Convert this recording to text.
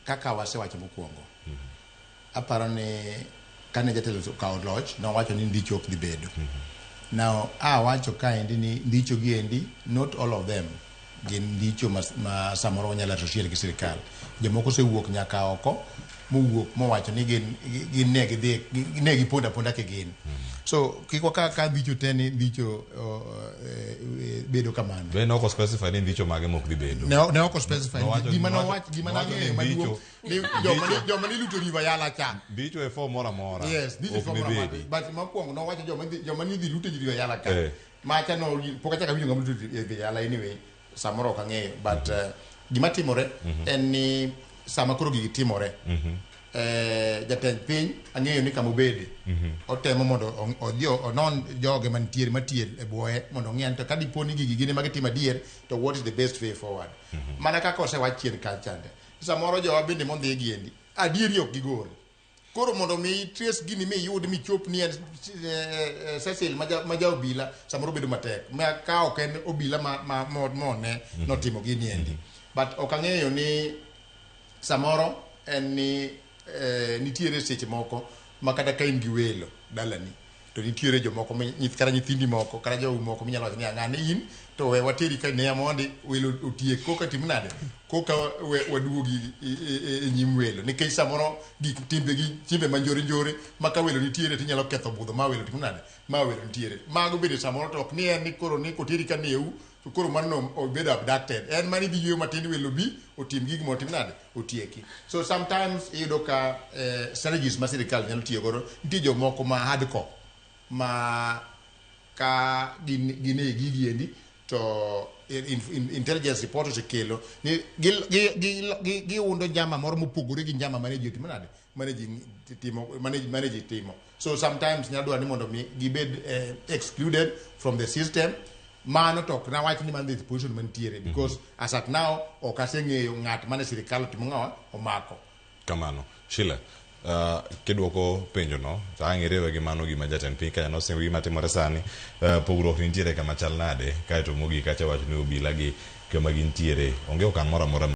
Kaka wasewacho mokwongo, aparo ni kane jatelo okawo loch, nowacho ni ndicho ok dhi bedo. Now, awacho kaendi ni ndicho gi endi, not all of them gin ndicho ma, ma samoro wanyalo associate gi sirikal. Jomoko osewuok nyaka oko, mowuok mowacho ni gin, gin ne gidhi, ne gipondo aponda kigin. So, kik wakaw ka ndicho te ni ndicho bedo kamano. Be ne ok specify ni ndicho mage mok dhi bedo. Ne ok specify. Gima nowach, gima nang'eyo maduong' ni joma ni luto River Yala cha. Ndicho e form moro amora. Yes, ndicho e form moro amora. But mokwongo nowacho joma ni dhi luto River Yala ka. Macha no pok achako awinjo ng'ama luto River Yala anyway, samoro ok ang'eyo. But gima timore en ni sama koro gigi timore, jatend piny ang'eyo ni kama obede otemo mondo odhi onon joge mantiere matiyo e bwoye mondo ong'e to ka dipo ni gigi gin ema gitimo adier to what is the best way forward. Mana kaka osewach chien kacha chande, samoro jowa bende mondhi gi endi adieri ok gigol. Koro mondo mi trace gini miyud michop ni en Cecil ma ja obila samoro bedo matek ma ka ok en obila ma mone notimo gini endi. But ok ang'eyo ni samoro en ni nitiere seche moko ma kata ka in gi welo dalani to nitiere jomoko kata nyithindi moko kata jou moko minyalo wacho ni ang'ane in to we wateri ka neya mondi welo otiek koka tim nade koka we waduogi e nyim welo, nikech samoro gik timbe gi timbe ma njore njore ma ka welo nitiere tinyalo ketho budho ma welo tim nade ma welo nitiere. Mago bende samoro to ok ni en ni koro ni koteri ka neu to koro mano obedo abducted, en mani dhi yueyo matin, welo bi otim gig mondo otim nade otieki. So sometimes iyudo ka strategies ma sirikal nyalo tiyo godo, nitie jomoko ma hardcore ma ka gin e gigi endi to intelligence report osekelo ni giundo njama moro mopogore gi njama mane ji otimo nade mane ji timo. So sometimes nyalo dwaro ni mondo mi gibed excluded from the system. Mano to ok nawach ni mano the position mantiere, because as at now ok aseng'eyo ng'at mane sirikal otimo ng'awa omako. Kamano. Sheila, kidwoko penjo no, to ang' iriwe gi mano gima jatend piny Kenya nosingo gima timore sani, pogruok nitiere kama chal nade, kaeto mogik kacha wacho ni obila gi kama gintiere onge okang' moro amora.